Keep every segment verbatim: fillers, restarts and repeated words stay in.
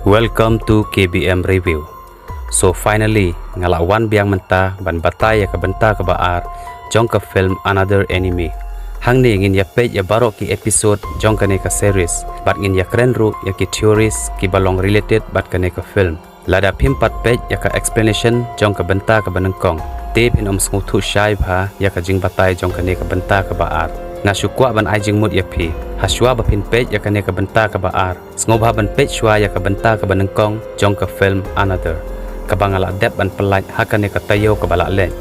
Welcome to K B M Review. So finally, nga la wan biang mynta ban batai ïa ka bynta kaba ar jong ka film Another Enemy. Hangne ngin ïa peit ïa baroh ki episode jong kane ka series, bad ngin ïa kren ruh ïa ki theories kiba long related bad kane ka film. Lada phim pat peit ïa ka explanation jong ka bynta kaba nyngkong, te phin ym sngewthuh shai bha ïa ka jingbatai jong kane ka bynta kaba ar. Nga shu kwah ban ai jingmut ïa phi, ha shuwa ba phin peit ïa kane ka bynta kaba ar, sngewbha ban peit shuwa ïa ka bynta kaba nyngkong jong ka film Another, kaba nga la dep ban pyllait ha kane ka taïew kaba la leit.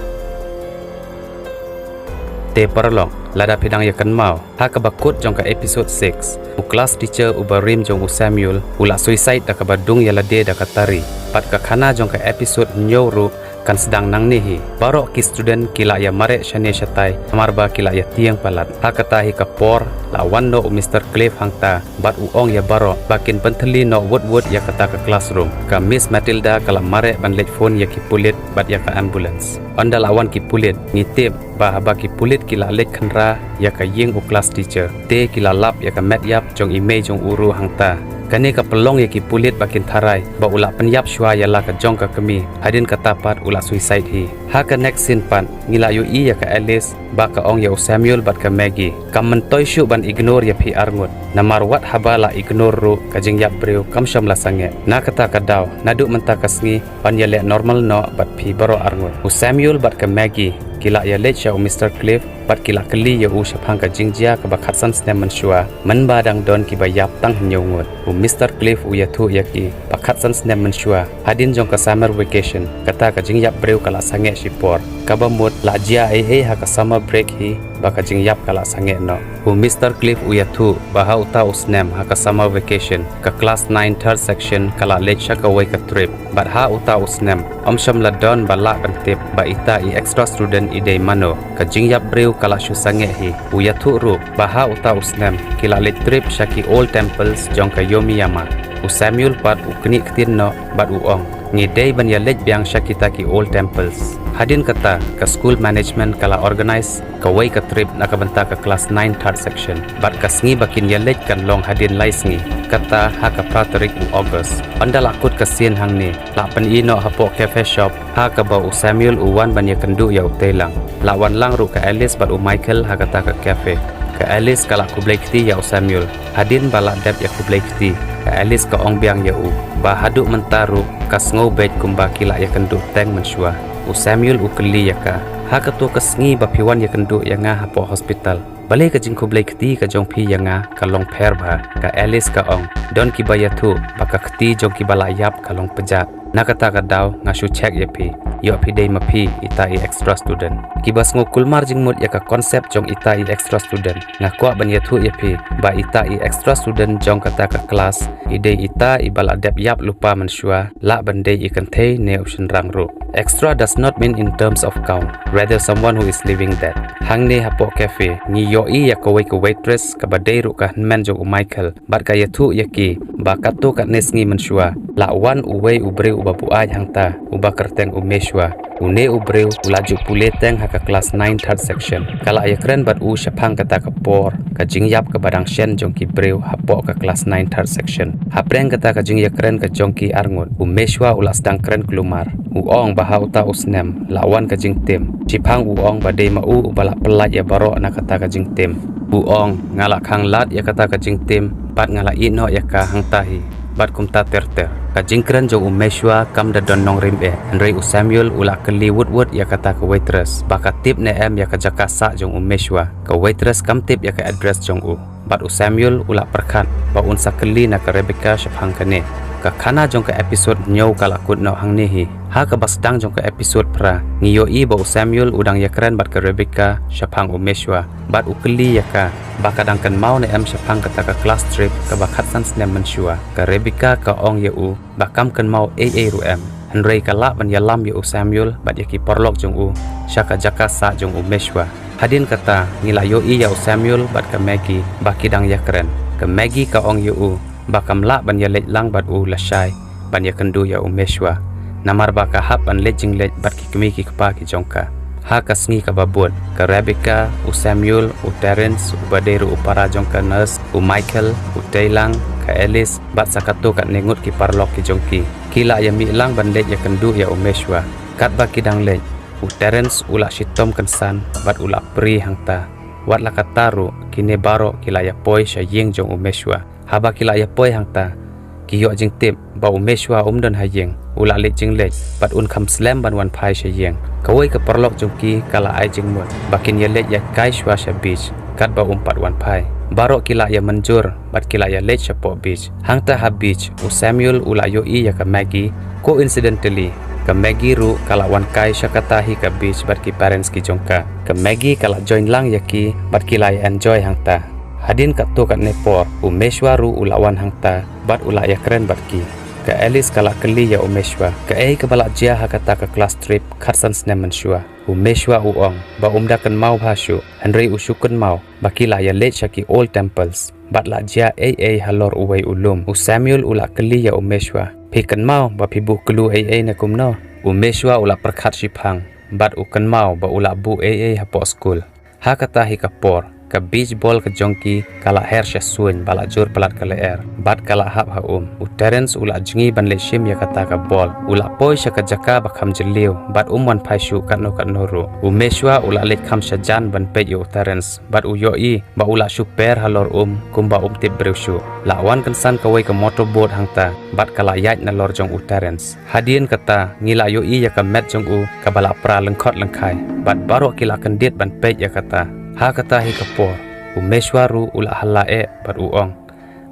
Te paralok, lada phi dang ïa kynmaw, ha kaba kut jong ka episode six, u class teacher uba rim jong u Samuel u la suicide da kaba dung ïa lade da ka tari. Bad ka khana jong ka episode hynñiew ruh kan sdang nangne hi. Baroh ki student ki la ïa mareh shane shatai, namar ba ki la ïa tieng palat. Ha kata hi ka por, la wan noh u Mister Cliff hangta, bad u ong ïa baroh ba kin pynthylli noh wut wut ïa kata ka classroom. Ka Miss Matilda ka la mareh ban leit phone ïa ki pulit bad ïa ka ambulance. Ynda la wan ki pulit, ngi tip ba haba ki pulit ki la leit khynra ïa ka ïing u class teacher, te ki la lap ïa ka met ïap jong i mei jong u ruh hangta. Kane ka pynlong ïa ki pulit ba kin tharai ba u la pynïap shuwa ïa la ka jong ka kmie, hadien kata pat u la suicide hi. Ha ka next scene pat, ngi la ïohi ïa ka Alice ba ka ong ïa u Samuel bad ka Maggie, kam myntoi shuh ban ignore ïa phi arngut, namar wat haba la ignore ruh, ka jingïap briew kam shym la sangeh. Na kata ka daw, naduh mynta ka sngi yn ïaleh normal noh bad phi baroh arngut. U Samuel bad ka Maggie ki la ïaleit sha u Mister Cliff bad ki la kylli ïa u shaphang ka jingjia kaba khatsan snem mynshuwa, mynba dang don kiba ïap tang hynñiew ngut. U Mister Cliff u ïathuh ïa ki ba khatsan snem mynshuwa, hadien jong ka summer vacation, kata ka jingïap briew ka la sangeh shipor. Kaba mut la jia ei ei ha ka summer break hi ba ka jingïap ka la sangeh noh. U Mister Cliff u ïathuh ba ha uta u snem ha ka summer vacation, ka class nine third section ka la leit sha kawei ka trip. Bad ha uta u snem, ym shym la don ba lah ban tip ba ita i extra student i dei mano. Ka jingïap briew ka la shu sangeh hi. U ïathuh ruh ba ha uta u snem ki la leit trip sha ki old temples jong ka Yomiyama. U Samuel pat u knieh ktien noh bad u ong, ngi dei ban ïaleit biang sha kita ki old temples. Hadien kata, ka school management ka la organise kawei ka trip na ka bynta ka class nine third section. Bad ka sngi ba kin ïaleit kan long hadien lai sngi, kata ha ka phra tarik u August. Ynda la kut ka sien hangne, la pyni noh hapoh cafe shop ha kaba u Samuel u wan ban ïakynduh ïa u tei lang. La wan lang ruh ka Alice bad u Michael ha kata ka cafe. Ka Alice ka la khublei kti ïa u Samuel. Hadien ba la dep ïakhublei kti, ka Alice ka ong biang ïa u ba haduh mynta ruh ka sngew beit kumba ki la ïakynduh teng mynshuwa. U Samuel u kylli ïa ka, ha kato ka sngi ba phi wan ïakynduh ïa nga hapoh hospital, balei ka jingkhublei kti ka jong phi ïa nga ka long pher bha? Ka Alice ka ong, don kiba ïathuh ba ka kti jong kiba la ïap ka long pjat. Na kata ka daw nga shu check ïa phi, ïoh phi dei ma phi ita i extra student. Kiba sngew kulmar jingmut ïa ka concept jong ita i extra student, nga kwah ban ïathuh ïa phi ba ita i extra student jong kata ka class i dei ita iba la dep ïap lypa mynshuwa, lah ban dei i kynthei ne u shynrang ruh. Extra does not mean in terms of count, rather someone who is living dead. Hangne hapoh cafe, ngi ïohi ïa kawei ka waitress kaba dei ruh ka hynmen jong u Michael, bad ka ïathuh ïa ki ba katto katne sngi mynshuwa la wan uwei u briew uba buaid hangta, uba kyrteng u Meshwa. Une u briew u la ju pule teng ha ka class nine third section. Ka la ïakren bad u shaphang kata ka por, ka jingïap kaba dang shen jong ki briew hapoh ka class nine third section. Hapdeng kata ka jingïakren ka jong ki arngut, u Meshwa u la sdang kren kulmar. U ong ba ha uta u snem la wan ka jingtim. Shiphang u ong ba dei ma u uba la pyllait ïa baroh na kata ka jingtim. U ong, nga la khang lad ïa kata ka jingtim bad nga la ïeh noh ïa ka hangta hi bad kumta ter ter. Ka jingkren jong u Meshwa kam da don nongrim eh, hynrei u Samuel u la kylli wut wut ïa kata ka waitress ba ka tip ne em ïa ka jaka sah jong u Meshwa. Ka waitress kam tip ïa ka address jong u. Bad u Samuel u la pyrkhat ba un sa kylli na ka Rebecca shaphang kane. Ka khana jong ka episode hynñiew ka la kut noh hangne hi. Ha kaba sdang jong ka episode phra, ngi ïohi ba u Samuel u dang ïakren bad ka Rebecca shaphang u Meshwa. Bad u kylli ïa ka ba ka dang kynmaw ne em shaphang kata ka class trip kaba khatsan snem mynshuwa. Ka Rebecca ka ong ïa u ba kam kynmaw ei ei ruh em, hynrei ka lah ban ïalam ïa u Samuel bad ïa ki paralok jong u sha ka jaka sah jong u Meshwa. Hadien kata, ngi la ïohi ïa u Samuel bad ka Maggie ba ki dang ïakren. Ka Maggie ka ong ïa u ba kam lah ban ïaleit lang bad u lashai ban ïakynduh ïa u Meshwa, namar ba ka hap ban leit jingleit bad ki kmie ki kpa ki jong ka. Ha ka sngi kaba bud, ka Rebecca, u Samuel, u Terence, uba dei ruh u para jong ka nurse, u Michael, u Teilang, ka Alice, bad sa katto katne ngut ki paralok ki jong ki, ki la ïa mih lang ban leit ïakynduh ïa u Meshwa. Katba ki dang leit, u Terence u la shitom kynsan bad u la prie hangta. Wat la katta ruh, kine baroh ki la ïa poi sha ïing jong u Meshwa. Haba ki la ïa poi hangta, ki ïoh jingtip ba u Meshwa um don ha ïing, u la leit jingleit bad un kham slem ban wan phai sha ïing. Kawei ka paralok jong ki ka la ai jingmut ba kin ïa leit ïa kai shwa sha beach, katba um pat wan phai. Baroh ki la ïa mynjur bad ki la ïa leit shapoh beach. Hangta ha beach, u Samuel u la ïohi ïa ka Maggie. Coincidentally, ka Maggie ruh ka la wan kai sha kata hi ka beach bad ki parents ki jong ka. Ka Maggie ka la join lang ïa ki bad ki la ïa enjoy hangta. Hadien katto katne por, u Meshwa ruh u la wan hangta bad u la ïakren bad ki. Ka Alice ka la kylli ïa u Meshwa kaei kaba la jia ha kata ka class trip khatsan snem mynshuwa. U Meshwa u ong ba um da kynmaw bha shuh, hynrei u shu kynmaw ba ki la ïa leit sha ki old temples bad la jia ei ei halor uwei u lum. U Samuel u la kylli ïa u Meshwa, phi kynmaw ba phi buh clue ei ei ne kumno? U Meshwa u la pyrkhat shiphang bad u kynmaw ba u la buh ei ei hapoh skul. Ha kata hi ka por, ka beach ball ka jong ki ka la her sha suiñ ba la jur palat ka lyer bad ka la hap ha um. U Terence u la jngi ban leit shim ïa kata ka ball. U la poi sha ka jaka ba kham jylliew bad um wan phai shuh katno katno ruh. U Meshwa u la leit kham shajan ban peit ïa u Terence bad u ïohi ba u la shu per halor um kumba um tip briew shuh. La wan kynsan kawei ka motorboat hangta bad ka la ïaid nalor jong u Terence. Hadien kata ngi la ïohi ïa ka met jong u kaba la pra lyngkhot lyngkhai bad baroh ki la kyndit ban peit ïa kata. Ha kata hi ka por, u Meshwa ruh u la hala eh bad u ong,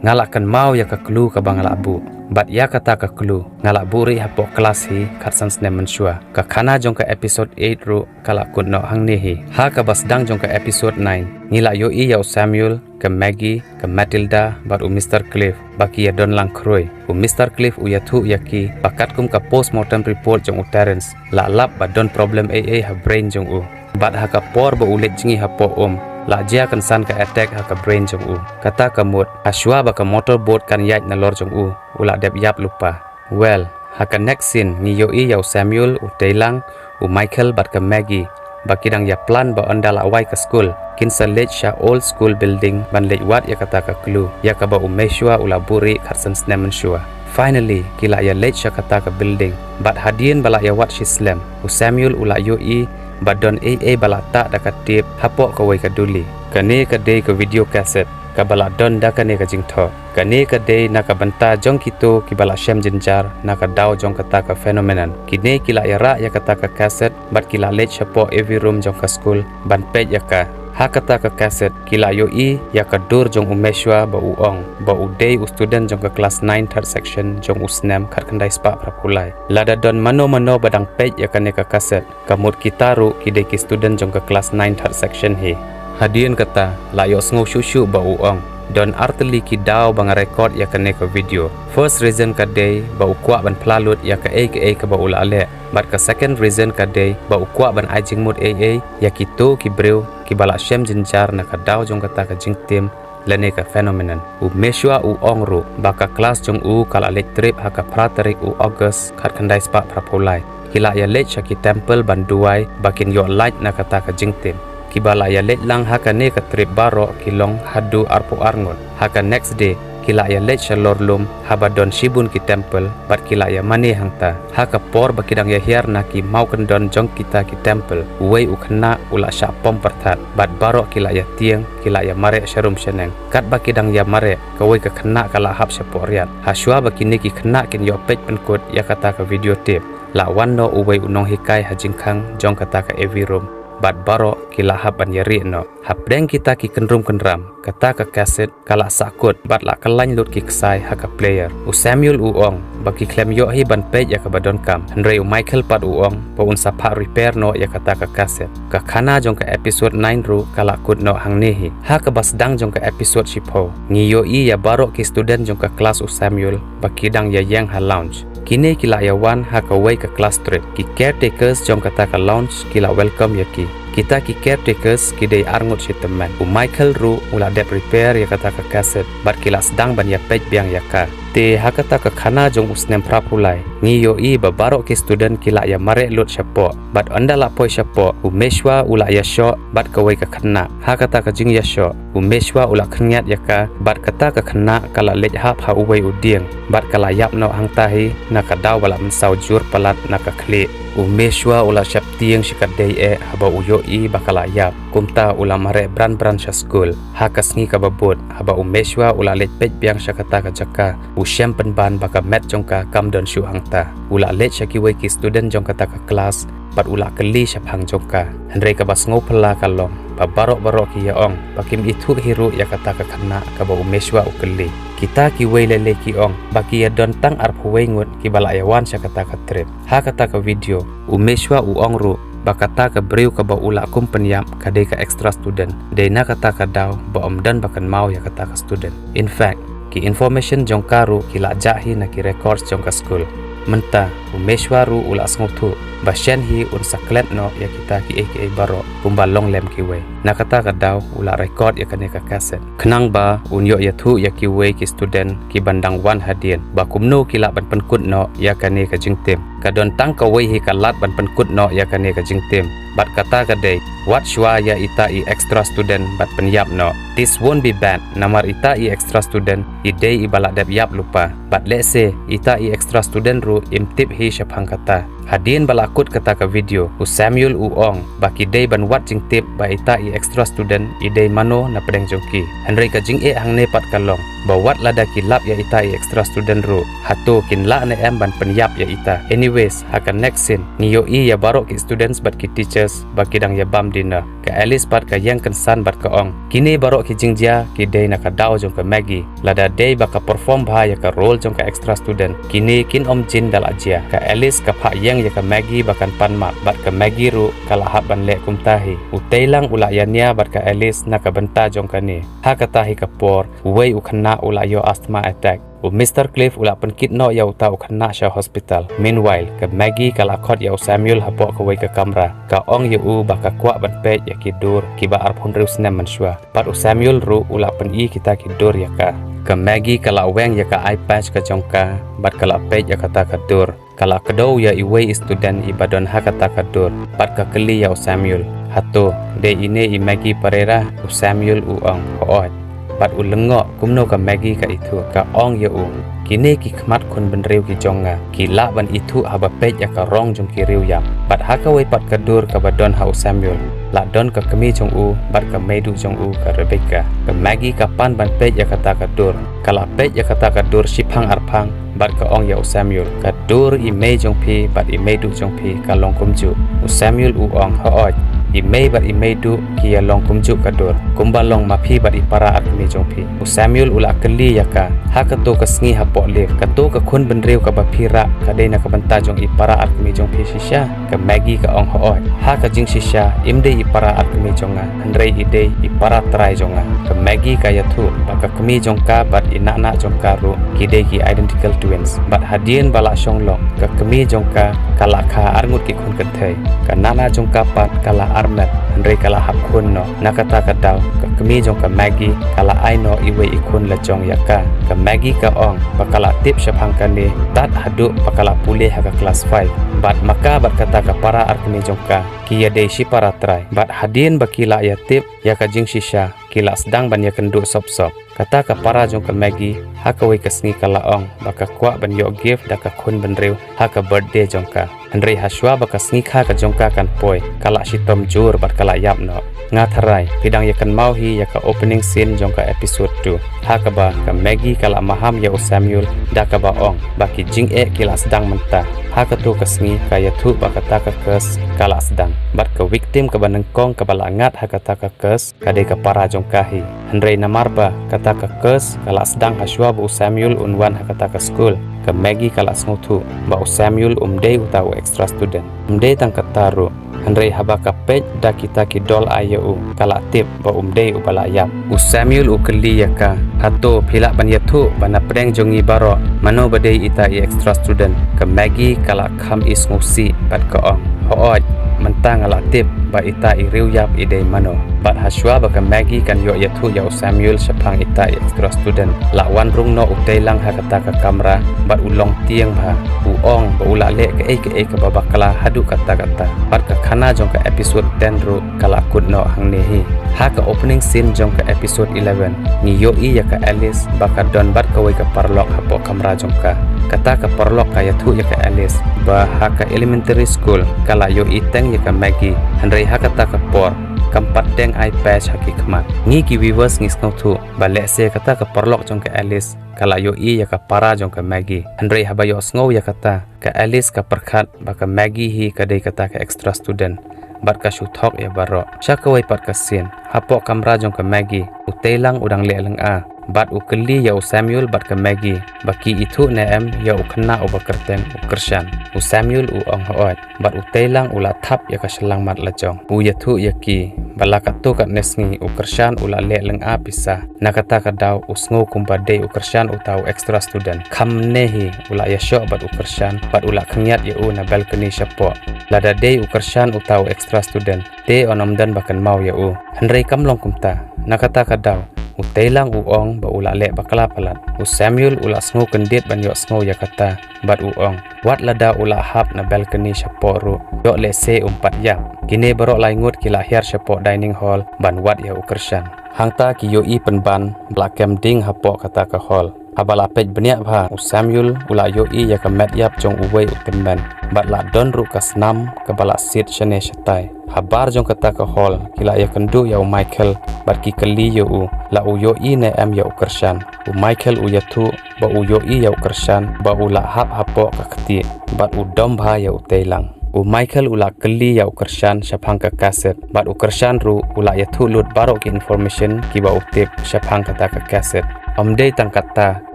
nga la kynmaw ïa ka clue kaba nga la buh. Bad ïa kata ka clue nga la buh rieh hapoh class hi khatsan snem mynshuwa. Ka khana jong ka episode eight ruh ka la kut noh hangne hi. Ha kaba sdang jong ka episode nine, ngi la ïohi ïa u Samuel, ka Maggie, ka Matilda bad u Mister Cliff ba ki ïa don lang khrui. U Mister Cliff u ïathuh ïa ki ba katkum ka postmortem report jong u Terence, la lap ba don problem ei ei ha brain jong u. Bad ha ka por ba u leit jngi hapoh um, la jia kynsan ka attack ha ka brain jong u. Kata ka mut, ha shuwa ba ka motorboat kan ïaid nalor jong u, u la dep ïap lypa. Well, ha ka next scene ngi ïohi ïa u Samuel, u Teilang, u Michael bad ka Maggie ba ki dang ïa plan ba ynda la wai ka skul, kin sa leit sha old school building ban leit wad ïa kata ka clue ïa kaba u Meshwa u la buh rieh khatsan snem mynshuwa. Finally, ki la ïa leit sha kata ka building bad hadien ba la ïa wad shi slem, u Samuel u la ïohi ba don ei ei ba la tah da ka tape hapoh kawei ka duli. Kane ka dei ka video cassette kaba la don da kane ka jingthoh. Kane ka dei na ka bynta jong kito kiba la shem jynjar na ka daw jong kata ka phenomenon. Kine ki la ïarah ïa kata ka cassette bad ki la leit shapoh A V room jong ka skul ban peit ïa ka. Ha kata ka cassette ki la ïohi ïa ka dur jong u Meshwa ba u ong ba u dei u student jong ka class nine third section jong u snem khatkhyndai spah phra phew lai. Lada don mano mano ba dang peit ïa kane ka cassette, ka mut kita ruh ki dei ki student jong ka class nine third section hi. Hadien kata, la ïohsngew shuh shuh ba u ong, don artylli ki daw ba nga record ïa kane ka video. First reason ka dei ba u kwah ban phla lut ïa kaei kaei kaba u la leh. Bad ka second reason ka dei ba u kwah ban ai jingmut ei ei ïa kito ki briew kiba la shem jynjar na ka daw jong kata ka jingtim lane ka phenomenon. U Meshwa u ong ruh ba ka class jong u ka la leit trip ha ka phra tarik u August khatkhyndai spah phra phew lai. Ki la ïa leit sha ki temple ban duwai ba kin ïoh lait na kata ka jingtim. Kiba la ïa leit lang ha kane ka trip baroh ki long haduh arphew ar ngut. Ha ka next day ki la ïa leit sha lor lum haba don shibun ki temple bad ki la ïa mane hangta. Ha ka por ba ki dang ïa hiar na ki mawkyndon jong kita ki temple, uwei u khynnah u la shah pom pyrthat bad baroh ki la ïa tieng, ki la ïa mareh sharum shaneng. Katba ki dang ïa mareh, kawei ka khynnah ka la hap shapoh riat. Ha shuwa ba kine ki khynnah kin ïoh peit pynkut ïa kata ka video tape, la wan noh uwei u nonghikai ha jingkhang jong kata ka A V room bad baroh ki la hap ban ïa rieh noh. Hapdeng kita ki kynrum kynram, kata ka cassette ka la sahkut bad la kyllain lut ki ksai ha ka player. U Samuel u ong ba ki khlem ïoh hi ban peit ïa kaba donkam, hynrei u Michael pat u ong ba un sa phah repair noh ïa kata ka cassette. Ka khana jong ka episode nine ruh ka la kut noh hangne hi. Ha kaba sdang jong ka episode shiphew, ngi ïohi ïa baroh ki student jong ka class u Samuel ba ki dang ïa ïeng ha lounge. Kine ki la ïa wan ha kawei ka class trip. Ki caretakers jong kata ka lounge ki la welcome ïa ki. Kita ki caretakers ki dei ar ngut shi tymmen. U Michael ruh u la dep repair ïa kata ka cassette bad ki la sdang ban ïa peit biang ïa ka. Te ha kata ka khana jong u snem phra phew lai, ngi ïohi ba baroh ki student ki la ïa mareh lut shapoh. Bad ynda la poi shapoh, u Meshwa u la ïa shoh bad kawei ka khynnah. Ha kata ka jingïashoh, u Meshwa u la khynñiat ïa ka, bad kata ka khynnah ka la leit hap ha uwei u dieng, bad ka la ïap noh hangta hi na ka daw ba la mynsaw jur palat na ka khlieh. U Meshwa u la sheptieng shikatdei eh haba u ïohi ba ka la ïap. Kumta u la mareh bran bran sha skul. Ha ka sngi kaba bud, haba u Meshwa u la leit peit biang sha kata ka jaka, u shem pynban ba ka met jong ka kam don shuh hangta. U la leit sha kiwei ki student jong kata ka klas, bad u la kylli shaphang jong ka. Hynrei kaba sngewphylla ka long ba baroh baroh ki ïa ong ba kim ithuh hi ruh ïa kata ka khynnah kaba u Meshwa u kylli. Kita kiwei lei lei ki ong ba ki ïa don tang arphew wei ngut kiba la ïa wan sha kata ka trip. Ha kata ka video, u Meshwa u ong ruh ba kata ka briew kaba u la kum pynïap ka dei ka extra student, dei na kata ka daw ba ym don ba kynmaw ïa kata ka student. In fact, ki information jong ka ruh ki la jah hi na ki records jong ka skul. Mynta u Meshwa ruh u la sngewthuh ba shen hi un sa klet noh ïa kita kiei kiei baroh kumba long lem kiwei. Na kata ka daw u la record ïa kane ka cassette, khnang ba un ïoh ïathuh ïa kiwei ki student ki ban dang wan hadien ba kumno ki lah ban pynkut noh ïa kane ka jingtip. Ka don tang kawei hi ka lad ban pynkut noh ïa kane ka jingtip, bad kata ka dei, wat shuwa ïa ita i extra student bad pynïap noh. This won't be bad, namar ita i extra student i dei iba la dep ïap lypa. Bad lehse ita i extra student ruh im tip hi shaphang kata. Hadien ba la kut kata ka video, u Samuel u ong ba ki dei ban wad jingtip ba ita i extra student i dei mano na pdeng jong ki. Hynrei ka jingeh hangne pat ka long ba wat lada ki lap ïa ita i extra student ruh, hato kin lah ne em ban pynïap ïa ita? Anyways, ha ka next scene ngi ïohi ïa baroh ki students bad ki teachers ba ki dang ïa bam dinner. Ka Alice pat ka ïeng kynsan bad ka ong, kine baroh ki jingjia ki dei na ka daw jong ka Maggie. Lada dei ba ka perform bha ïa ka role jong ka extra student, kine kin ym jin da la jia. Ka Alice ka phah ïeng ïa ka Maggie ba kan pan map, bad ka Maggie ruh ka la hap ban leh kumta hi. U Teilang u la ïania bad ka Alice na ka bynta jong kane. Ha kata hi ka por, uwei u khynnah u la ïoh asthma attack. U Mister Cliff u la pynkit noh ïa uta u khynnah sha hospital. Meanwhile, ka Maggie ka la khot ïa u Samuel hapoh kawei ka kamra. Ka ong ïa u ba ka kwah ban peit ïa ki dur kiba arphew hynriew snem mynshuwa. Bad u Samuel ruh u la pyni kita ki dur ïa ka. Ka Maggie ka la weng ïa ka eye patch ka jong ka, bad ka la peit ïa kata ka dur. Ka la kdew ïa iwei i student iba don ha kata ka dur, bad ka kylli ïa u Samuel, hato dei ine i Maggie Pereira? U Samuel u ong, hooid. Bad u lyngngoh kumno ka Maggie ka ithuh. Ka ong ïa u, kine ki khmat khun bynriew ki jong nga, ki lah ban ithuh haba peit ïa ka rong jong ki riew ïap. Bad ha kawei pat ka dur kaba don ha u Samuel, la don ka kmie jong u bad ka meiduh jong u ka Rebecca. Ka Maggie ka pan ban peit ïa kata ka dur. Ka la peit ïa kata ka dur shiphang arphang, bad ka ong ïa u Samuel, ka dur i mei jong phi bad i meiduh jong phi ka long kumjuh. U Samuel u ong, hooid, i mei bad i meiduh ki ïa long kumjuh ka dur, kumba long ma phi bad i para arkmie jong phi. U Samuel u la kylli ïa ka, ha kato ka sngi hapoh lift, kato ka khun bynriew kaba phi rah ka dei na ka bynta jong i para arkmie jong phi shisha? Ka Maggie ka ong, hooid, ha ka jingshisha im dei i para arkmie jong nga, hynrei i dei i para trai jong nga. Ka Maggie ka ïathuh ba ka kmie jong ka bad i nah nah jong ka ruh ki dei ki identical twins. Bad hadien ba la shong long, ka kmie jong ka ka la kha arngut ki khun kynthei. Ka nah nah jong ka pat ka la armet, hynrei ka la hap khun noh. Na kata ka daw, ka kmie jong ka Maggie ka la ai noh iwei i khun la jong ïa ka. Ka Maggie ka ong ba ka la tip shaphang kane tad haduh ba ka la pule ha ka klas five. Bad ma ka bad kata ka para arkmie jong ka ki ïa dei shi para trai. Bad hadien ba ki la ïa tip ïa ka jingshisha, ki la sdang ban ïa kynduh sop sop. Kata ka para jong ka Maggie ha kawei ka sngi ka la ong ba ka kwah ban ïoh gift da ka khun bynriew ha ka birthday jong ka. Hynrei ha shuwa ba ka sngi kha ka jong ka kan poi, ka la shitom jur bad ka la ïap noh. Nga tharai phi dang ïa kynmaw hi ïa ka opening scene jong ka episode two, ha kaba ka Maggie ka la maham ïa u Samuel da kaba ong ba ki jingeh ki la sdang mynta. Ha kato ka sngi ka ïathuh ba kata ka curse ka la sdang, bad ka victim kaba nyngkong kaba la ngat ha kata ka curse ka dei ka para jong ka hi. Hynrei namar ba kata ka curse ka la sdang ha shuwa ba u Samuel un wan ha kata ka skul, ka Maggie ka la sngewthuh ba u Samuel um dei uta u extra student. Um dei tang kata ruh, hynrei haba ka peit da kita ki doll eye ïa u, ka la tip ba um dei uba la ïap. U Samuel u kylli ïa ka, hato phi lah ban ïathuh ba na pdeng jong ngi baroh mano ba dei ita i extra student? Ka Maggie ka la kham i sngewsih bad ka ong, hooid, Mynta nga la tip ba ita i riewïap i dei mano. Bad hashwa ba ka Maggie kan ïoh ïathuh ïa u Samuel shaphang ita i extra student, la wan rung noh u Teilang ha kata ka kamra bad u long tieng bha. U ong ba u la leh kaei kaei kaba bakla haduh katta katta. Bad ka khana jong ka episode ten ruh ka la kut noh hangne hi. Ha ka opening scene jong ka episode eleven, ngi ïohi ïa ka Alice ba ka don bad kawei ka paralok hapoh kamra jong ka. Kata ka paralok ka ïathuh ïa ka Alice ba ha ka elementary school ka la ïohi teng ïa ka Maggie, hynrei ha kata ka por kam pat deng ai patch ha ki khmat. Ngi ki viewers ngi sngewthuh ba lehse kata ka paralok jong ka Alice ka la ïohi ïa ka para jong ka Maggie. Hynrei haba ïohsngew ïa kata, ka Alice ka pyrkhat ba ka Maggie hi ka dei kata ka extra student bad ka shu thok ïa baroh. Sha kawei pat ka scene, hapoh kamra jong ka Maggie, u Teilang u dang leh lynga bad u kylli ïa u Samuel bad ka Maggie ba ki ithuh ne em ïa u khynnah uba kyrteng u Kyrshan. U Samuel u ong hooid, bad u Teilang u la thap ïa ka shyllangmat lajong. U ïathuh ïa ki ba la katto katne sngi u Kyrshan u la leh lynga pisa. Na kata ka daw u sngew kumba dei u Kyrshan uta u extra student. Kham ne hi u la ïashoh bad u Kyrshan bad u la khyngiat ïa u na balcony shapoh. Lada dei u Kyrshan uta u extra student, te yn ym don ba kynmaw ïa u. Hynrei kam long kumta. Na kata ka daw u Teilang u ong ba u la leh bakla palat. U Samuel u la sngew kyndit ban ïohsngew ïa kata bad u ong, wat lada u la hap na balcony shapoh ruh, ïoh lehse um pat ïap. Kine baroh lai ngut ki la hiar shapoh dining hall ban wad ïa u Kyrshan. Hangta ki ïohi pynban ba la kem ding hapoh kata ka hall. Haba la peit bniah bha, u Samuel u la ïohi ïa ka met ïap jong uwei u tymmen bad la don ruh ka snam kaba la sit shane shatai. Habar jong kata ka hall ki la ïakynduh ïa u Michael bad ki kylli ïa u la u ïohi ne em ïa u Kyrshan. U Michael u ïathuh ba u ïohi ïa u Kyrshan ba u la hap hapoh ka ktieh bad u dom bha ïa u Teilang. U Michael u la kylli ïa u Kyrshan shaphang ka kaset bad u Kyrshan ruh u la ïathuh lut baroh ki information kiba u tip shaphang kata ka kaset. Ym dei tang kata,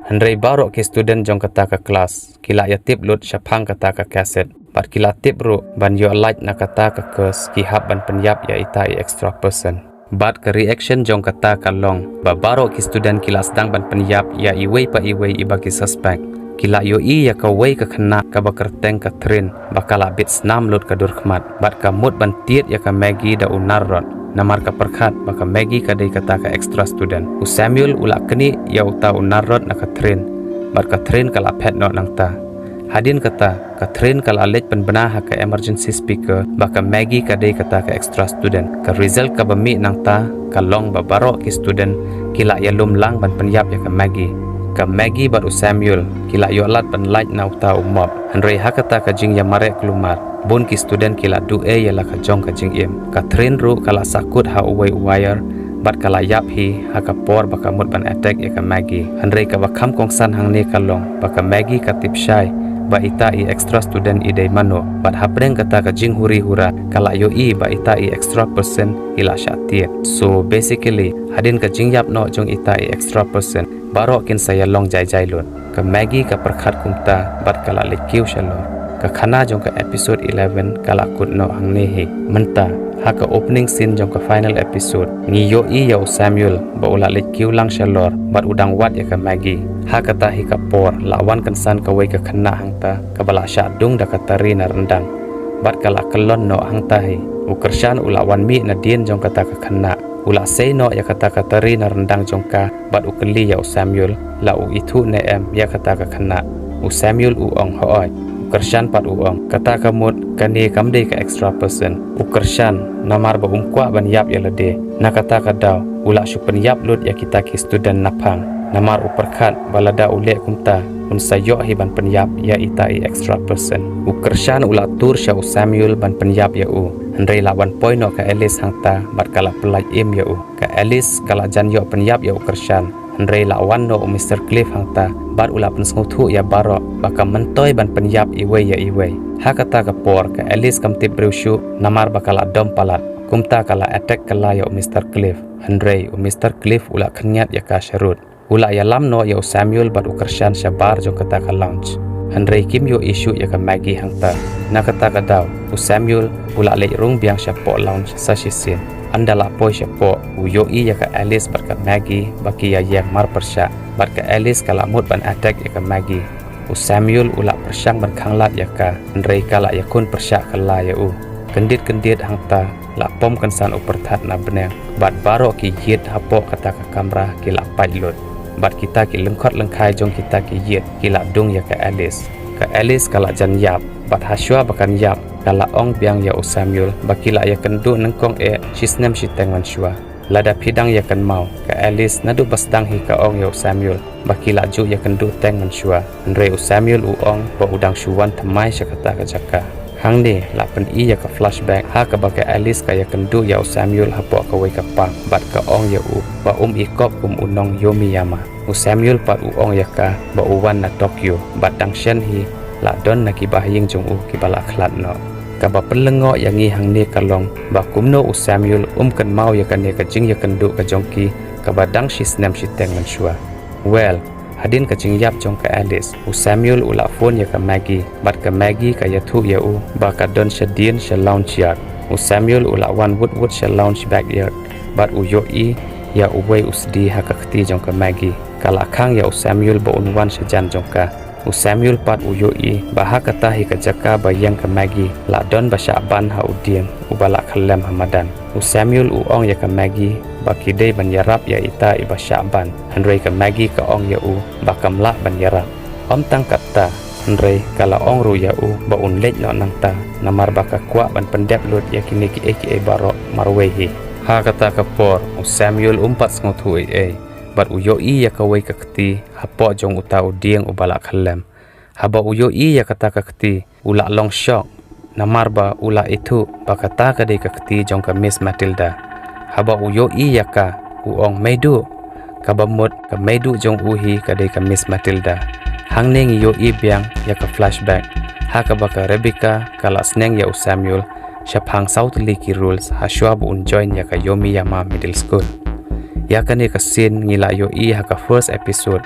hynrei baroh ki student jong kata ka klas ki la ïatip lut shaphang kata ka kaset bad ki la tip ruh ban ïoh lait na kata ka curse, ki hap ban pynïap ïa ita i extra person. Bad ka reaction jong kata ka long ba baroh ki student ki la sdang ban pynïap ïa iwei pa iwei iba ki suspect. Ki la ïohi ïa kawei ka khynnah kaba kyrteng Catherine ba ka la bit snam lut ka dur khmat bad ka mut ban tied ïa ka Maggie da u nar rod, namar ka pyrkhat ba ka Maggie ka dei kata ka extra student. U Samuel u la knieh ïa uta u nar rod na Catherine bad Catherine ka la phet noh nangta. Hadien kata, Catherine ka la leit pynbna ha ka emergency speaker ba ka Maggie ka dei kata ka extra student. Ka result kaba mih nangta ka long ba baroh ki student ki la ïalum lang ban pynïap ïa ka Maggie. Ka Maggie bad u Samuel ki la ïoh lad ban lait na uta u mop. Hynrei ha kata ka jingïamareh kulmar, bun ki student ki la duh ei ïa la ka jong ka jingim. Catherine ruh ka la sahkut ha uwei u wire bad ka la ïap hi ha ka por ba ka mut ban attack ïa ka Maggie. Hynrei kaba kham kongsan hangne ka long ba ka Maggie ka tip shai ba ita i extra student i dei mano bad hapdeng kata ka jinghuri hura ka la ïohi ba ita i extra person i la shah tied. So basically, hadien ka jingïap noh jong ita i extra person, baroh kin sa ïalong jai jai lut. Ka Maggie ka pyrkhat kumta bad ka la leit kiew shalor. Ka khana jong ka episode eleven ka la kut noh hangne hi. Mynta, ha ka opening scene jong ka final episode, ngi ïohi ïa u Samuel ba u la leit kiew lang shalor bad u dang wad ïa ka Maggie. Ha kata hi ka por la wan kynsan kawei ka khynnah hangta kaba la shah dung da ka tari na ryndang bad ka la kyllon noh hangta hi. U Kyrshan u la wan mih nadien jong kata ka khynnah. U la sei noh ïa kata ka tari na ryndang jong ka bad u kylli ïa u Samuel la u ithuh ne em ïa kata ka khynnah. U Samuel u ong hooid. U Kyrshan pat u ong, kata ka mut kane kam dei ka extra person. U Kyrshan namar ba um kwah ban ïap ïa lade. Na kata ka daw u la shu pynïap lut ïa kita ki student naphang. Namar u pyrkhat ba lada u leh kumta un sa ïoh hi ban pynïap ïa ita i extra person. U Kyrshan u la tur sha u Samuel ban pynïap ïa u. Hynrei la wan poi noh ka Alice hangta bad ka la pyllait im ïa u. Ka Alice ka la jan ïoh pynïap ïa u Kyrshan. Hynrei la wan noh u Mister Cliff hangta bad u la pynsngewthuh ïa baroh ba kam myntoi ban pynïap iwei ïa iwei. Ha kata ka por ka Alice kam tip briew shuh namar ba ka la dom palat. Kumta ka la attack kylla ïa u Mister Cliff. Hynrei u Mister Cliff u la khynñiat ïa ka sharud. U la ïalam noh ïa u Samuel bad u Kyrshan shabar jong kata ka lounge. Hynrei kim ïohi shuh ïa ka Maggie hangta. Na kata ka daw u Samuel u la leit rung biang shapoh lounge sa shisien. Ynda la poi shapoh u ïohi ïa ka Alice bad ka Maggie ba ki ïa ïeng marpyrshah. Bad ka Alice ka la mut ban attack ïa ka Maggie. U Samuel u la pyrshang ban khanglad ïa ka, hynrei ka la ïakhun pyrshah kylla ïa u. Kyndit kyndit hangta la pom kynsan u pyrthat na bneng bad baroh ki ïit hapoh kata ka kamra ki la pait lut. Bad kita ki lyngkhot lyngkhai jong kita ki ïit ki la dung ïa ka Alice. Ka Alice ka la jan ïap bad hashwa ba kan ïap ka la ong biang ïa u Samuel ba ki la ïakynduh nyngkong eh shi snem shi teng mynshuwa. Lada phi dang ïakynmaw, ka Alice naduh ba sdang hi ka ong ïa u Samuel ba ki la ju ïakynduh teng mynshuwa. Hynrei u Samuel u ong ba u dang shu wan thymmai sha kata ka jaka. Hangne la pyni ïa ka flashback ha kaba ka Alice ka ïakynduh ïa u Samuel hapoh kawei ka park bad ka ong ïa u ba um i kop kum u nong Yomiyama. U Samuel pat u ong ïa ka ba u wan na Tokyo bad dang shen hi la don na ki bahaïing jong u kiba la khlad noh. Kaba pynlyngngoh ïa ngi hangne ka long ba kumno u Samuel um kynmaw ïa kane ka jingïakynduh ka jong ki kaba dang shi snem shi teng mynshuwa. Well, hadien ka jingïap jong ka Alice, u Samuel u la phone ïa ka Maggie bad ka Maggie ka ïathuh ïa u ba ka don shadien sha lounge yard. U Samuel u la wan wut wut sha lounge backyard bad u ïohi ïa uwei u sdi ha ka kti jong ka Maggie. Ka la khang ïa u Samuel ba un wan sha jan jong ka. U Samuel pat u ïohi ba ha kata hi ka jaka ba ïeng ka Maggie la don ba shah ban ha u dieng uba la khyllem ha madan. U Samuel u ong ïa ka Maggie ba ki dei ban ïarap ïa ita iba shah ban. Hynrei ka Maggie ka ong ïa u ba kam lah ban ïarap. Ym tang katta, hynrei ka la ong ruh ïa u ba un leit noh nangta namar ba ka kwah ban pyndep lut ïa kine kiei kiei baroh marwei hi. Ha kata ka por u Samuel um pat sngewthuh ei ei bad u ïohi ïa kawei ka kti hapoh jong uta u dieng uba la khyllem. Haba u ïohi ïa kata ka kti u la long shock namar ba u la ithuh ba kata ka dei ka kti jong ka Miss Matilda. Haba u ïohi ïa ka u ong, "Meiduh." Kaba mut ka meiduh jong u hi ka dei ka Miss Matilda. Hangne ngi ïohi biang ïa ka flashback ha kaba ka Rebecca ka la sneng ïa u Samuel shaphang saw tylli ki rules hashwa ba un join ïa ka Yomiyama Middle School. Ïa kane ka scene ngi la ïohi ha ka first episode.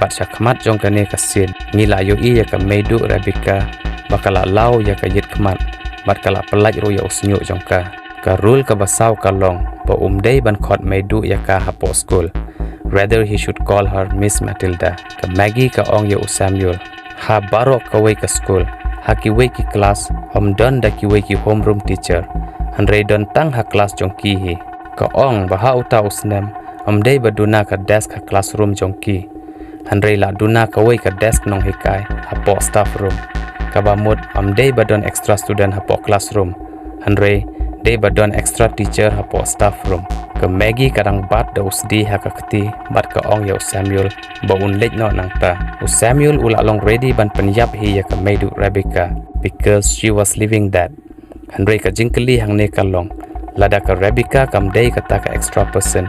Bad shakhmat jong kane ka scene ngi la ïohi ïa ka meiduh Rebecca ba ka la law ïa ka ïit khmat bad ka la pyllait ruh ïa u shñiuh jong ka. Ka rule kaba saw ka long ba um dei ban khot meiduh ïa ka hapoh skul. Rather he should call her Miss Matilda. Ka Maggie ka ong ïa u Samuel, ha baroh kawei ka skul, ha kiwei ki klas ym don da kiwei ki homeroom teacher, hynrei don tang ha klas jong ki hi. Ka ong ba ha uta u snem ym dei ba duna ka desk ha classroom jong ki, hynrei la duna kawei ka desk nonghikai hapoh staff room. Kaba mut ym dei ba don extra student hapoh classroom, hynrei dei ba don extra teacher hapoh staff room. Ka Maggie ka dang bat da u sdi ha ka kti bad ka ong ïa u Samuel ba un leit noh nangta. U Samuel u la long ready ban pynïap hi ïa ka meiduh Rebecca because she was living that. Hynrei ka jingkylli hangne ka long, lada ka Rebecca kam dei kata ka extra person,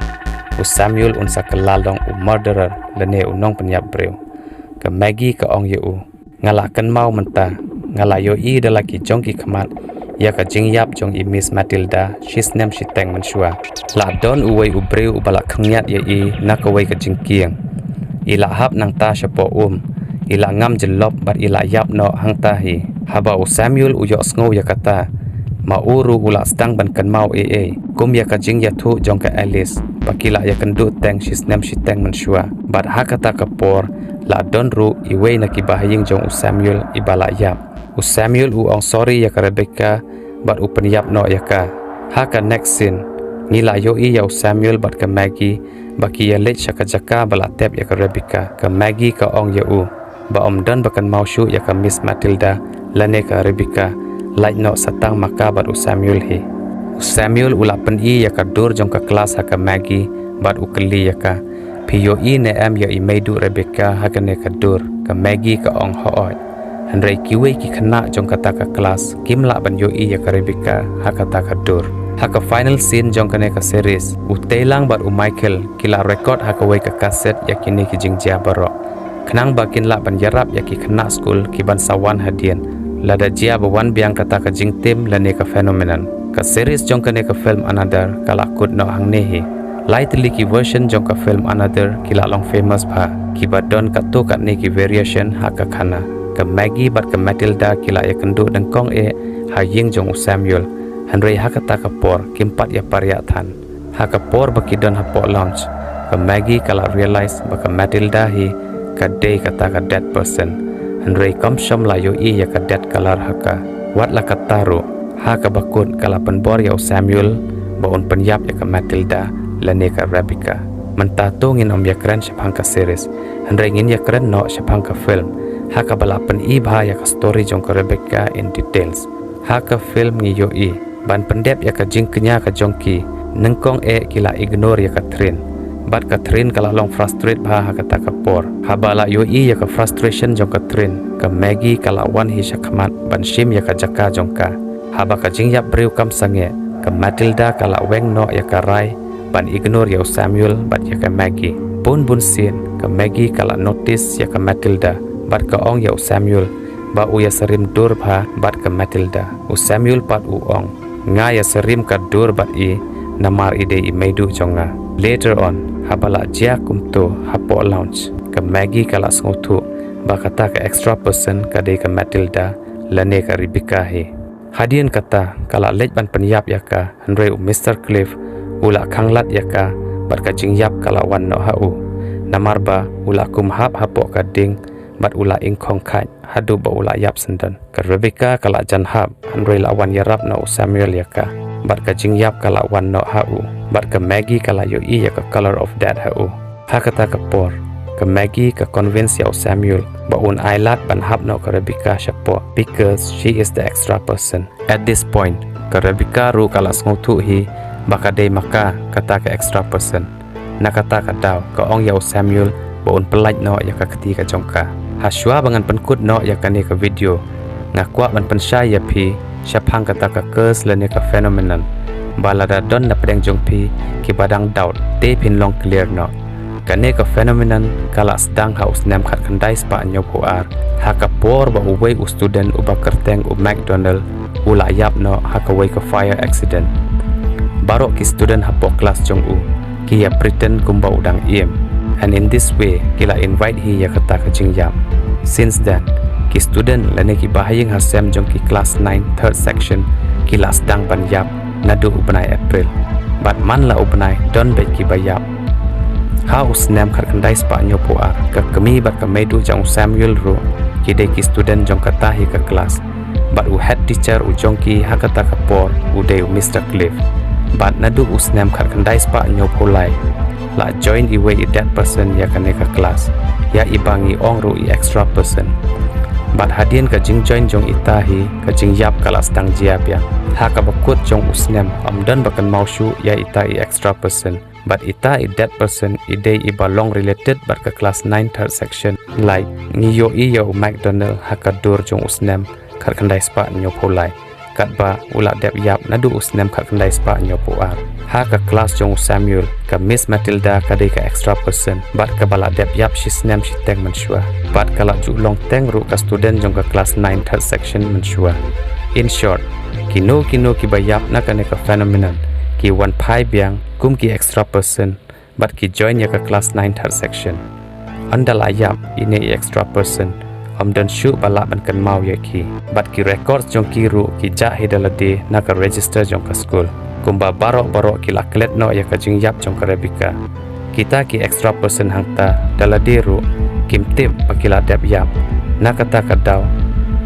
u Samuel un sa kylla long u murderer lane u nongpynïap briew. Ka Maggie ka ong ïa u, nga la kynmaw mynta, nga la ïohi da la ki jong ki khmat ïa ka jingïap jong i Miss Matilda shi snem shi teng mynshuwa. La don uwei u briew uba la khynñiat ïa i na kawei ka jingkieng. I la hap nangta shapoh um, i la ngam jyllop bad i la ïap noh hangta hi. Haba u Samuel u ïohsngew ïa kata, ma u ruh u la sdang ban kynmaw ei ei kum ïa ka jingïathuh jong ka Alice ba ki la ïakynduh teng shi snem shi teng mynshuwa. Bad ha kata ka por la don ruh iwei na ki bahaïing jong u Samuel iba la ïap. U Samuel u ong sorry ïa ka Rebecca bad u pynïap noh ïa ka. Ha ka next scene ngi la ïohi ïa u Samuel bad ka Maggie ba ki ïaleit sha ka jaka ba la tep ïa ka Rebecca. Ka Maggie ka ong ïa u ba ym don ba kynmaw shuh ïa ka Miss Matilda lane ka Rebecca, lait noh sa tang ma ka bad u Samuel hi. U Samuel u la pyni ïa ka dur jong ka klas ha ka Maggie bad u kylli ïa ka, phi ïohi ne em ïa i meiduh Rebecca ha kane ka dur? Ka Maggie ka ong hooid. Hynrei kiwei ki khynnah jong kata ka klas kim lah ban ïohi ïa ka Rebecca ha kata ka dur. Ha ka final scene jong kane ka series, u Teilang bad u Michael ki la record ha kawei ka kaset ïa kine ki jingjia baroh, khnang ba kin lah ban ïarap ïa ki khynnah skul ki ban sa wan hadien lada jia ba wan biang kata ka jingtim lane ka phenomenon. Ka series jong kane ka film Another ka la kut noh hangne hi. Lai tylli ki version jong ka film Another ki la long famous bha, kiba don katto katne ki variation ha ka khana. Ka Maggie bad ka Matilda ki la ïakynduh nyngkong eh ha ïing jong u Samuel, hynrei ha kata ka por kim pat ïapar ïathan. Ha ka por ba ki don hapoh lounge, ka Maggie ka la realize ba ka Matilda hi ka dei kata ka dead person. Hynrei kam shym la ïohi ïa ka dead colour ha ka. Wat la katta ruh, Ha kaba kut ka la pynbor ïa u Samuel ba un pynïap ïa ka Matilda lane ka Rebecca. Mynta to ngin ym ïakren shaphang ka series, hynrei ngin ïakren noh shaphang ka film, ha kaba la pyni bha ïa ka story jong ka Rebecca in details. Ha ka film ngi ïohi ban pyndep ïa ka jingkñia ka jong ki, nyngkong eh ki la ignore ïa ka Trin. Bad ka Trin ka la long frustrate bha ha kata ka por. Haba la ïohi ïa ka frustration jong ka Trin, ka Maggie ka la wan hi shakhmat ban shim ïa ka jaka jong ka. Haba ka jingïap briew kam sangeh, ka Matilda ka la weng noh ïa ka rai ban ignore ïa u Samuel bad ïa ka Maggie. Bun bun sien ka Maggie ka la notice ïa ka Matilda bad ka ong ïa u Samuel ba u ïasyriem dur bha bad ka Matilda. U Samuel pat u ong, nga ïasyriem ka dur bad i namar i dei i meiduh jong nga. Later on, haba la jia kumto hapoh lounge, ka Maggie ka la sngewthuh ba kata ka extra person ka dei ka Matilda lane ka Rebecca hi. Hadien kata ka la leit ban pynïap ïa ka, hynrei u Mister Cliff u la khanglad ïa ka bad ka jingïap ka la wan noh ha u. Namar ba u la kum hap hapoh ka ding bad u la ingkhong khaid haduh ba u la ïap syndon. Ka Rebecca ka la jan hap, hynrei la wan ïarap na u Samuel ïa ka bad ka jingïap ka la wan noh ha u. Bad ka Maggie ka la ïohi ïa ka color of death ha u. Ha kata ka por, ka Maggie ka convince ïa u Samuel ba un ailad ban hap noh ka Rebecca shapoh, because she is the extra person. At this point, ka Rebecca ruh ka la sngewthuh hi ba ka dei ma ka kata ka extra person. Na kata ka daw ka ong ïa u Samuel ba un pyllait noh ïa ka kti ka jong ka. Ha shuwa ba ngan pynkut noh ïa kane ka video, nga kwah ban pynshai ïa phi shaphang kata ka curse lane ka phenomenon. Ba lada don na pdeng jong phi kiba dang doubt, te phin long clear noh. Kane ka phenomenon ka la sdang ha u snem khatkhyndai spah hynñiewphew ar, ha ka por ba uwei u student uba kyrteng u McDonald u la ïap noh ha kawei ka fire accident. Baroh ki student hapoh klas jong u ki ïa pretend kumba u dang im, and in this way ki la invite hi ïa kata ka jingïap. Since then, ki student lane kiba ha ïing ha sem jong ki klas nine third section ki la sdang ban ïap naduh u bnai April. Bad man la u bnai don beit kiba ïap. Ha u snem khatkhyndai spah hynñiewphew ar, ka kmie bad ka meiduh jong u Samuel ruh ki dei ki student jong kata hi ka klas. Bad u head teacher u jong ki ha kata ka por u dei u Mister Cliff. Bad naduh u snem khatkhyndai spah hynñiewphew lai la join iwei i dead person ïa kane ka klas, ïa iba ngi ong ruh i extra person. Bad hadien ka jingjoin jong ita hi, ka jingïap ka la sdang jia biang. Ha kaba kut jong u snem ym don ba kynmaw shuh ïa ita i extra person. Bad ita i dead person i dei iba long related bad ka klas nine third section. Like, ngi ïohi ïa u McDonald ha ka dur jong u snem khatkhyndai spah hynñiewphew lai, katba u la dep ïap naduh u snem khatkhyndai spah hynñiewphew ar. Ha ka klas jong u Samuel, ka Miss Matilda ka dei ka extra person bad kaba la dep ïap shi snem shiteng mynshuwa. Bad ka la ju long teng ruh ka student jong ka klas nine third section mynshuwa. In short, kino kino kiba ïap na kane ka phenomenon ki wan phai biang kum ki extra person bad ki join ïa ka klas nine third section. Ynda la ïap ine i extra person, ym don shuh ba lah ban kynmaw ïa ki. Bad ki records jong ki ruh ki jah hi da lade na ka register jong ka skul. Kumba baroh baroh ki la klet noh ïa ka jingïap jong ka Rebecca. Kita ki extra person hangta da lade ruh kim tip ba ki la dep ïap. Na kata ka daw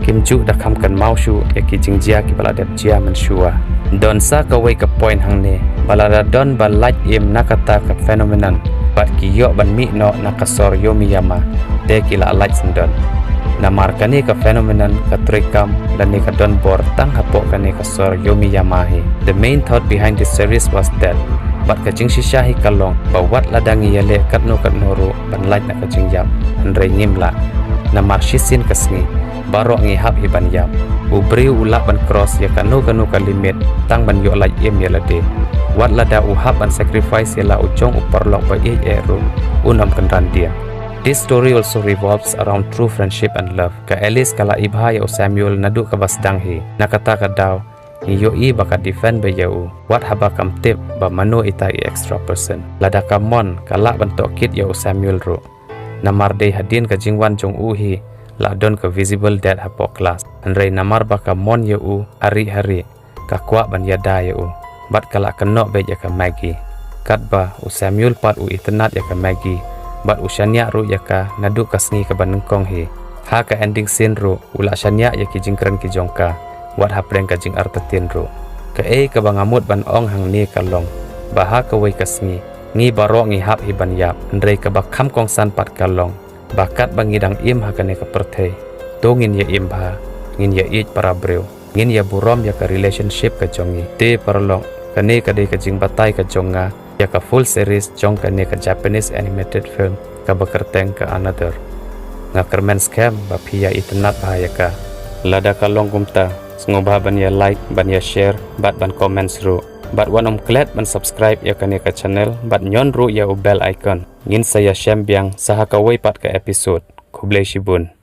kim ju da kham kynmaw shuh ïa ki jingjia kiba la dep jia mynshuwa. Don sa kawei ka point hangne, ba lada don ba lait im na kata ka phenomenon bad ki ïoh ban mih noh na ka sor Yomiyama, te ki la lait syndon. Namar kane ka phenomenon ka trei kam lane ka don bor tang hapoh kane ka sor Yomiyama hi. The main thought behind this series was that, bad ka jingshisha hi ka long ba wat lada ngi ïaleh katno katno ruh ban lait na ka jingïap, hynrei ngim lah. Namar shisien ka sngi baroh ngi hap hi ban ïap. U briew u lah ban cross ïa kano kano ka limit tang ban ïoh lait im ïa lade. Wat lada u hap ban sacrifice ïa la u jong u paralok ba ïeit eh ruh, un ym kynran dieng. This story also revolves around true friendship and love. Ka Alice ka la ibha ïa u Samuel naduh kaba sdang hi. Na kata ka daw ngi ïohi ba ka defend beit ïa u, wat haba kam tip ba mano ita i extra person. Lada ka mon ka lah ban tohkit ïa u Samuel ruh. Namar dei hadien ka jingwan jong u hi la don ka visible dead hapoh klas. Hynrei namar ba ka mon ïa u arieh harieh, ka kwah ban ïada ïa u bad ka la kynnoh beit ïa ka Maggie. Katba u Samuel pat u itynnad ïa ka Maggie bad u shaniah ruh ïa ka naduh ka sngi kaba nyngkong hi. Ha ka ending scene ruh u la shaniah ïa ki jingkren ki jong ka. wat hapdeng ka jingartatien ruh. Kaei kaba nga mut ban ong hangne ka long ba ha kawei ka sngi ngi baroh ngi hap hi ban ïap, hynrei kaba kham kongsan pat ka long ba katba ngi dang im ha kane ka pyrthei, to ngin ïa im bha, ngin ïa ïeit para briew, ngin ïa burom ïa ka relationship ka jong ngi. Te paralok, kane ka dei ka jingbatai ka jong nga ïa ka full series jong kane ka Japanese animated film kaba kyrteng ka Another. Nga kyrmen skhem ba phi ïa itynnad bha ïa ka. Lada ka long kumta, sngewbha ban ïa like, ban ïa share, bad ban comment ruh. Bad wat nym klet ban subscribe ïa kane ka channel bad ñion ruh ïa u bell icon. Ngin sa ïa shem biang sa ha kawei pat ka episode. Khublei shibun.